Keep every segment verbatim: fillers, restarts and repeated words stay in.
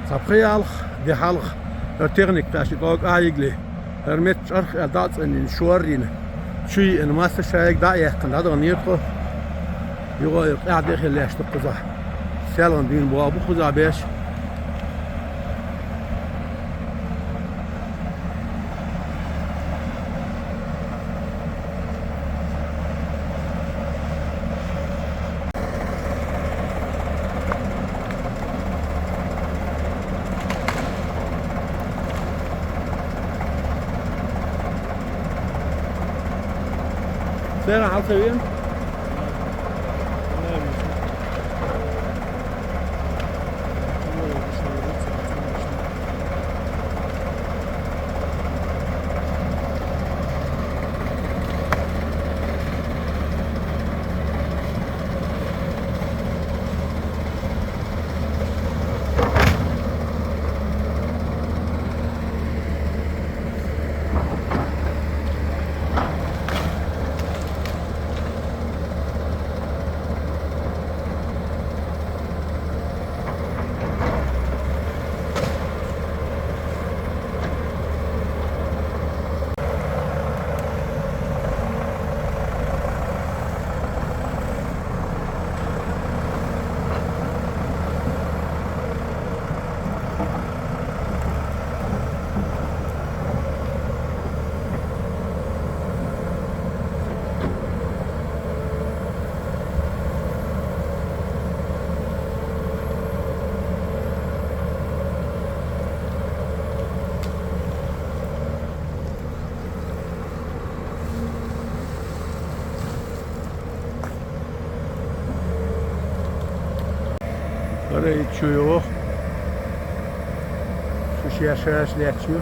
Цхьа пхи-ялх ди хьалха хӀара техника кхаьчча тӀога Ӏайигле, хӀара метта чӀарх аьлла дӀа а цӀенйина, шорйина, чу йиъна, масса шайга дӀа а яьккхина, дӀадаханера тхо. Юха а къаьхьа дехьа лаьш ду кхузахь. Селхана дуьйна боху бу кхузахь беш. Церан хьалсавен? ХӀара и чу йогӀу. Шу шаьш-шаьш лаьтташ ю.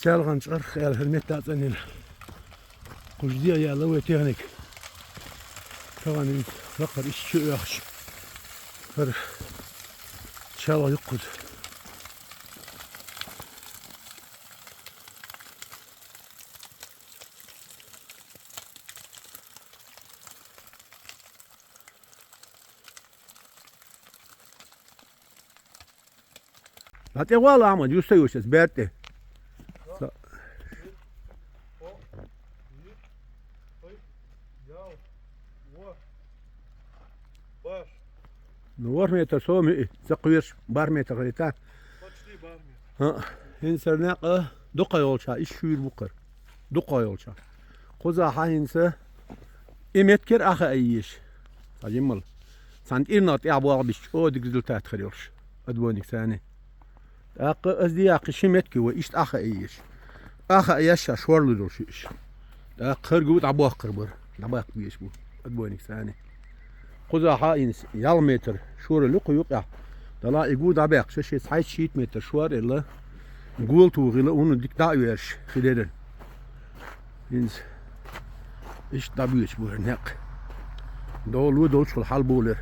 Селхана чӀарх аьлла хӀара метта а цӀанйина. Кхузахь де а яьлла вай техника. Тахана иза лакхара иштта чу оьхуш. ХӀара шалха ю кхуза. ДӀатӀехвала, Ахьмад, юста йош ас баьртӀе. Ну, ворхӀ метр сом ю и, ца кхоьруш, бархӀ метр хилийта. ХӀаъ, хӀинца хӀара некъ дукха йолчохь, иштта шуьйра бу-кх хӀара. Дукха йолчохь. Кхузахь хӀинца и меттиг а хаа езаш. Цхьа жимма. Цхьана тӀирнах тӀехь болх беш чӀогӀа дика результат хир йолуш. Отбойникаца. ТӀаккха ас дехьа кхин ши меттиг вай иштта хаа езаш. Хаа еш ша шорлур йолуш ю уьш. ТӀаккха хӀара гу дӀабоккхур бара. ДӀабаккха безаш бу. Отбойникаца. Кхузахь хӀинца ялх метр шоралла ю кху юкъехь. Делахь и гу дӀабаьккхича, шен цхьайтта-шийтта метр шор а елла, гола тухийла, хӀунда дика дӀа а воьрзуш хир яра. ХӀинца иштта дӀабоьдуш бу хӀара некъ. Долу а долчухула хьалаболура.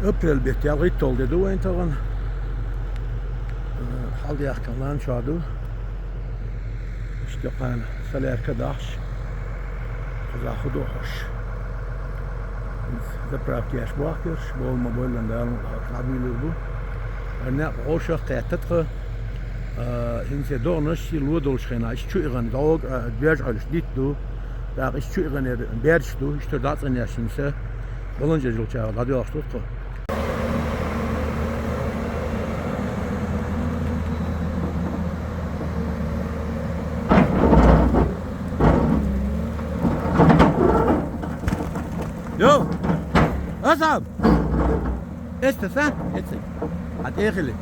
Апрель бетта ялхитталгӀа де ду вайн тахана. Э, хьалдаьхкина лан чохь ду. Иштта кхана солярка дахьаш, кхузахь хӀун ду хьожуш. Заправка еш бохкерш, болу ма-боллан Дала ма-, дӀабуьйлур бу. Ара некъ вовшах кхетта тхо. А, хӀинца догӀанаш и ло долуш хенахь, иштта чу игӀан догӀу, а, боьжа Ӏуьллуш дитт ду. ТӀаккха иштта чу игӀанера бердаш ду, иштта дӀа а цӀанъеш хӀинца. Баланча жолчагӀа дӀадоьлхуш ду тхо. Йо! Асаб! Эста сан? Эци. Хьан тӀехили.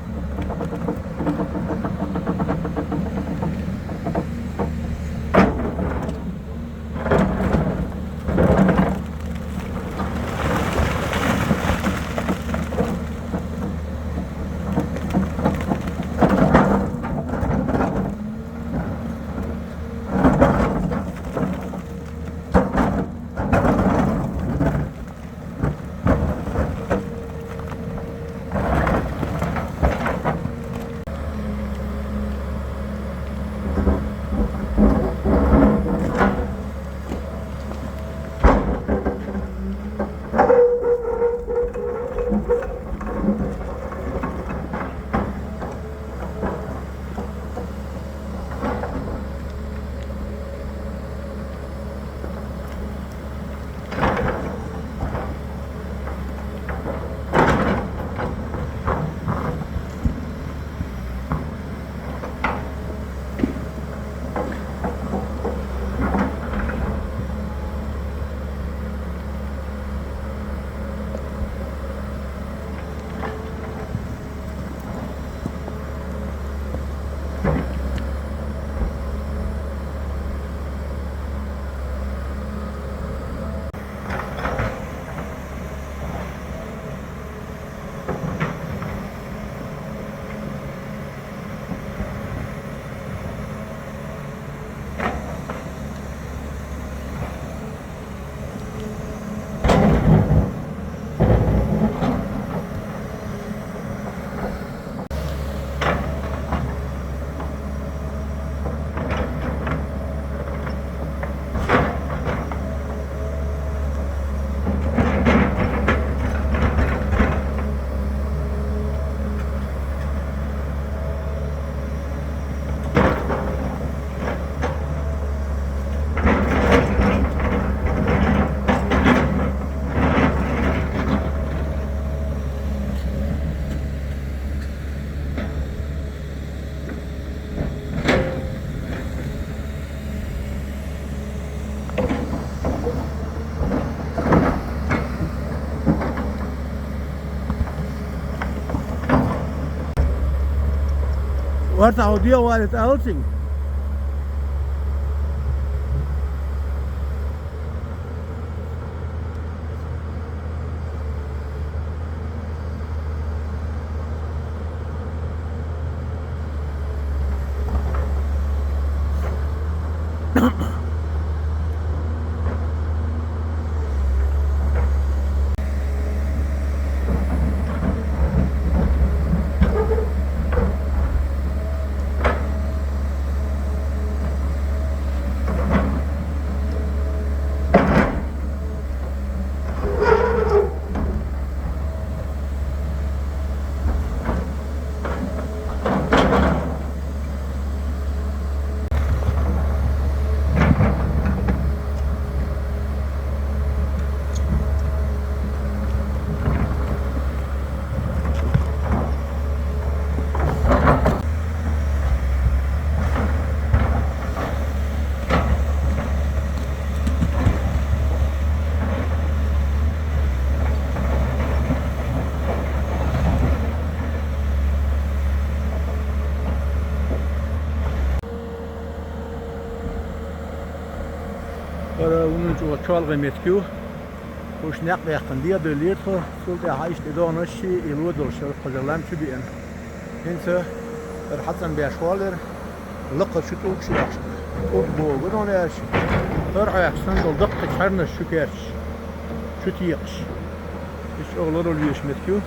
What are you doing with outing? ХӀара вуно чӀогӀа чолхе меттиг ю. ХӀуш некъ баьккхина дӀадоьллера тхо, цул тӀаьхьа иштта и догӀанаш и ло долуш яра кхуза лам чу биъна. ХӀинца хӀара хьацӀан беш воллера, лакха чу тӀулгаш яьккхаш, тӀулг богу дон аьлча, хӀара Ӏохьоьхуш санна долу даккхий чхьарнаш чу керташ, чу текхаш. Üç oğlan ol üç metr.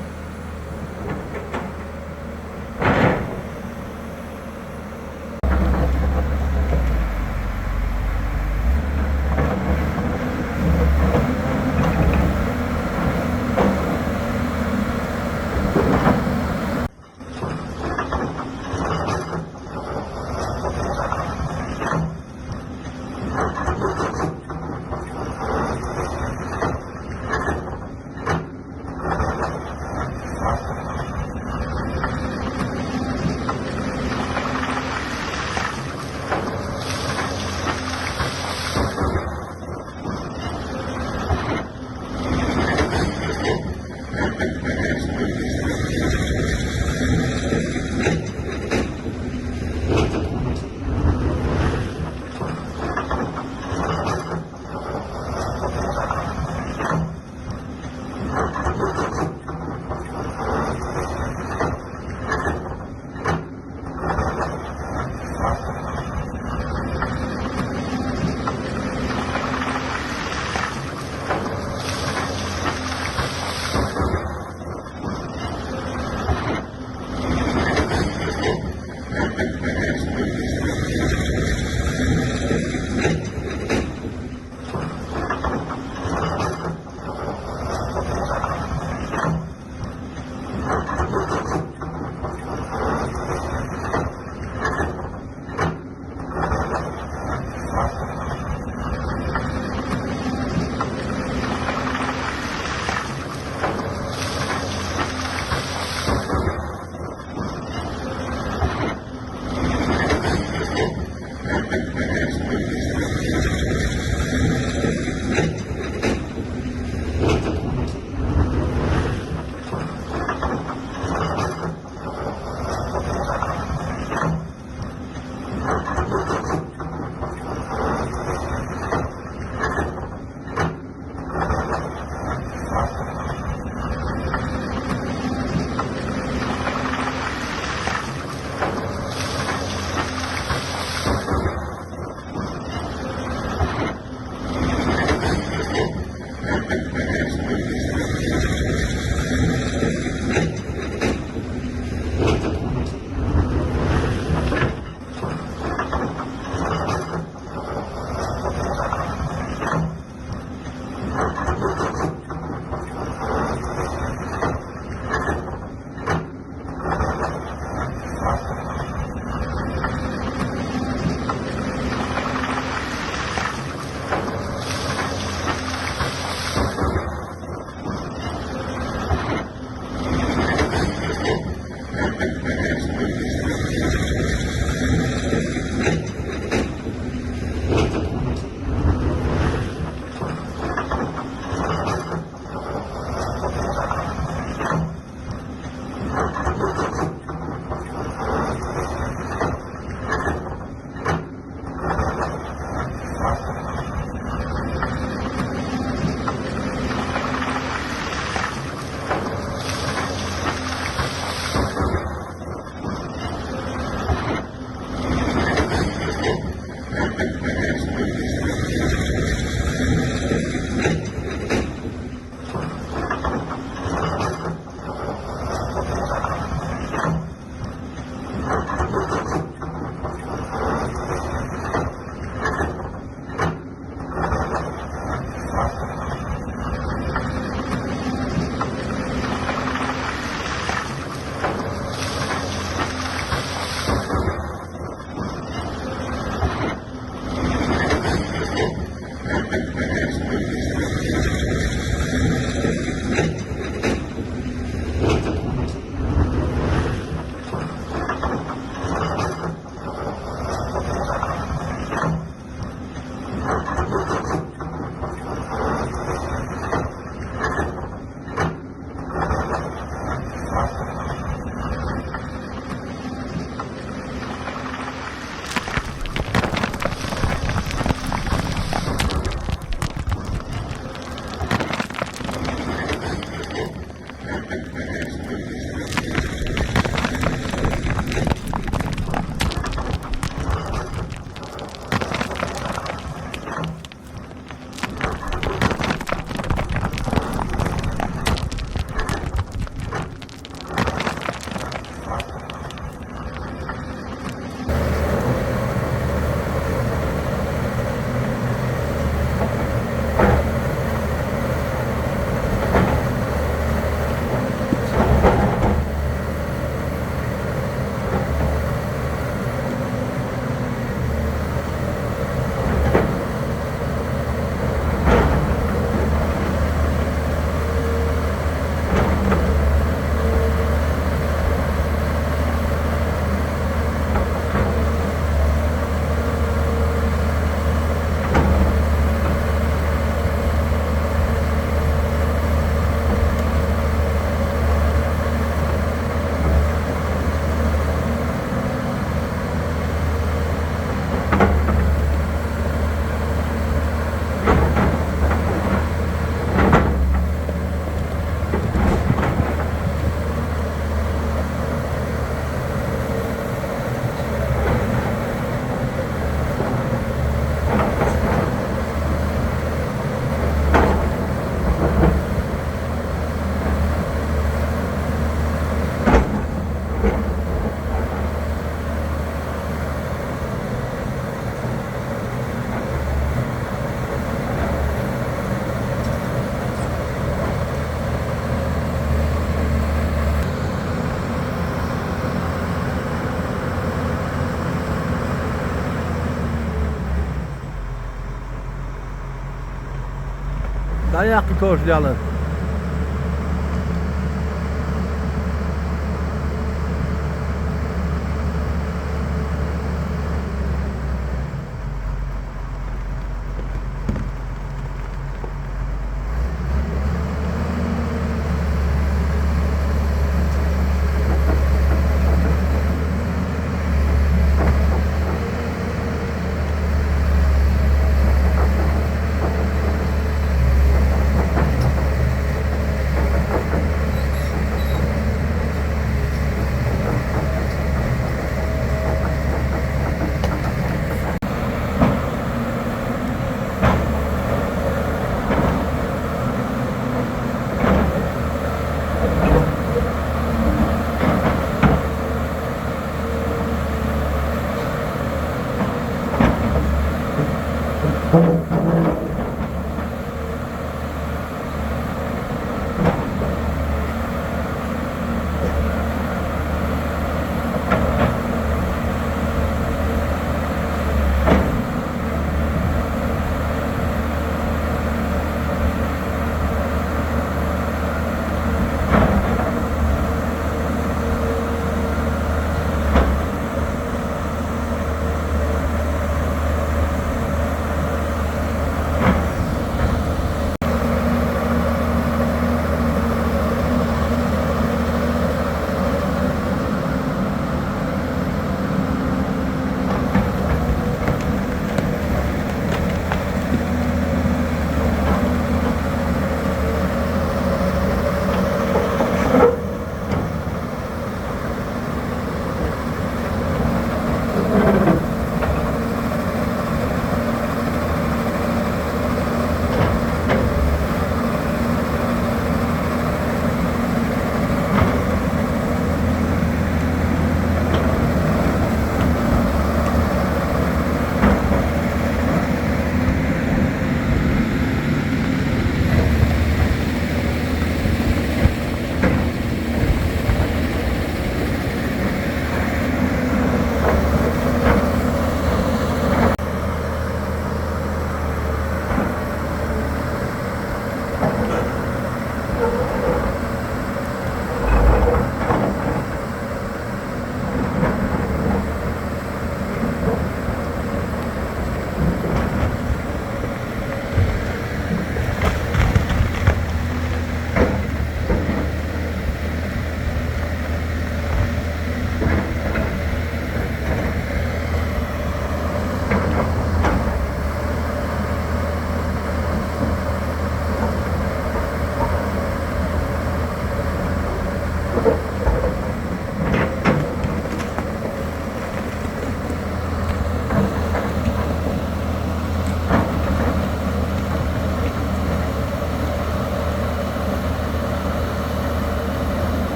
Аяккхи кожа дела.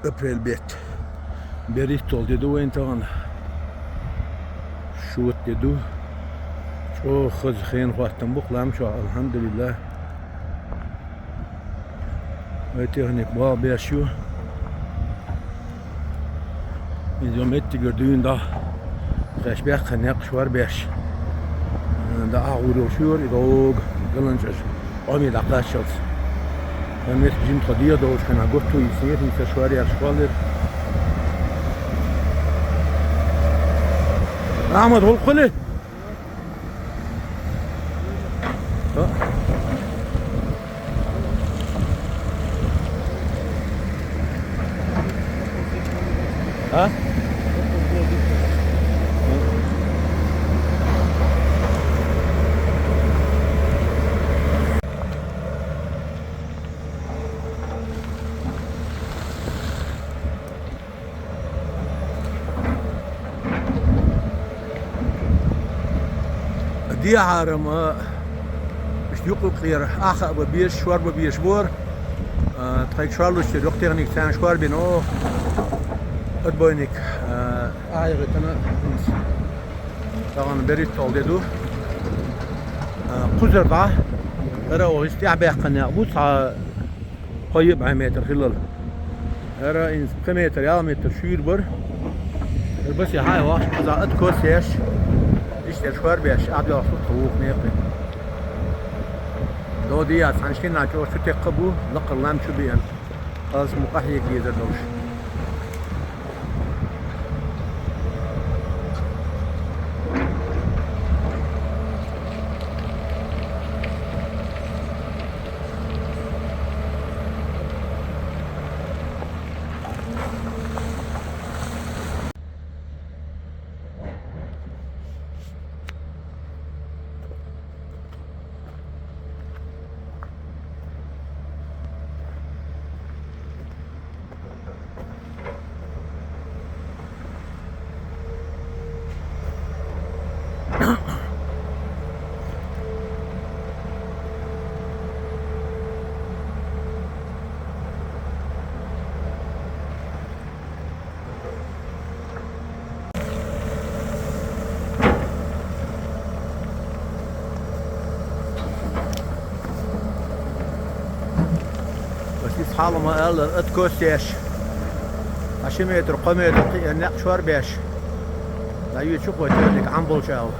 Апрель бетта. БерхӀитталгӀа де ду вайна тахана. Шота де ду. ЧӀоагӀа хаза хенахоттам бу-кх лам чохь, алхьамдулиллахӀ. Вай техника баха беш ю. Иза йо меттигара дуьйна дӀа. Кхаьш баьккхина некъ шорбеш. ДӀа а гӀур йолуш йора и догӀу галанчӀаш. Къоме дӀакхаччалц. Хан меттиг жимма тхо дегӀ долчу хенахь гуттар а йисинера, хӀинца шоръеш кхоллира. Ахьмад, гӀуллакх хуьлий? А? Дехьара-м, иштта юкъ-юкъера ахха а бан безаш, шорбан безаш бора. А, тхайга шорлучу тера юкъ техника царна шорбина, о, отбойник, а, ахьа яхийтина. Тахана берхӀитталгӀа де ду. А, кхузара дӀа, хӀара оха иза тӀаьхьа баьккхина некъ бу, цхьа кхо-йиъ бӀе метр хиллал. ХӀара ин пхи метр, ялх метр шуьйра бара. ХӀара басе хьай вахаш, кхуза ат кос еш. Иштта шор беш, абдалаш тхо вух некъе. Доди яц, хьаншкина чӀогӀа чу текха бу, лакхара лам чу биъна. Аз мукъахь егийзар долуш. Ас иза хьалха ма-аллара, ат кос еш. Ткъа ши метр, кхо метр кхиъна некъ шор беш. ДӀаоьцу кхо терниг Ӏам болчу ала.